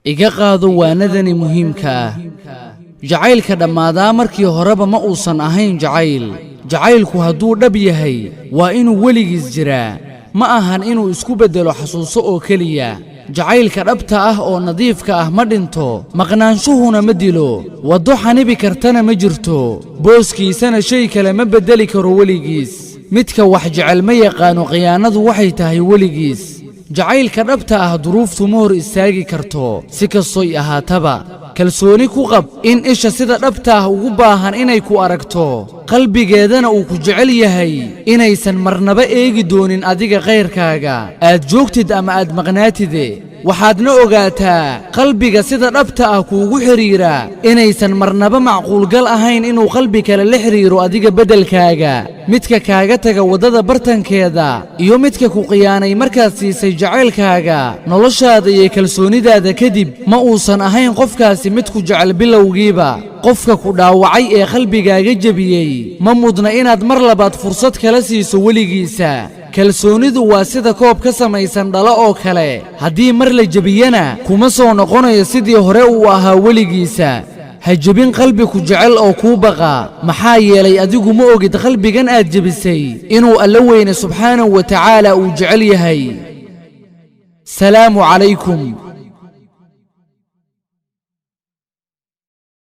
Iga qaado waanadani muhiimka ah. Jacaylka dhammaadaa markii horeba ma uusan ahayn jacayl. Jacaylku hadduu dhab yahay, waa inuu weligiis jiraa, ma ahan inuu isku beddelo xasuuso oo keliya. Jacaylka dhabta ah oo nadiifka ah ma dhinto, maqnaanshuhuna ma dilo, waddo xanibi kartana ma jirto, booskiisana shay kale ma beddeli karo weligiis. Midka wax jecel ma yaqaano khiyaanadu waxay tahay weligiis. Jacaylka dhabta ah duruuftu ma hor istaagi karto, si kastoy ahaataba. Kalsooni ku qab in isha sida dhabta ah ugu baahan inay ku aragto, qalbigeedana uu ku jecel yahay, inaysan marnaba eegi doonin adiga khayrkaaga, aad joogtid ama aad maqnaatide. Waxaadna ogaataa qalbiga sida dhabta ah kuugu xidhiira inaysan marnaba macquulgal ahayn inuu qalbi kale la xidhiiro adiga beddelkaaga. Midka kaaga taga waddada bartankeeda iyo midka ku khiyaanay markaad siisay jacaylkaaga, noloshaada iyo kalsoonidaada kadib, ma uusan ahayn qofkaasi mid ku jecel bilowgiiba. Qofka ku dhaawacay ee qalbigaaga jebiyey ma mudna inaad mar labaad fursad kala siiso weligiisa. Kalsoonidu waa sida koob ka samaysan dhalo oo kale, haddii mar la jebiyana kuma soo noqonayo sidii hore uu ahaa weligiisa. Ha jebin qalbi ku jecel oo kuu baqa, maxaa yeelay adigu ma ogid qalbigan aad jebisay inuu Alla weyne subxaanahu wa tacaala uu jecel yahay. Salaamu calaykum.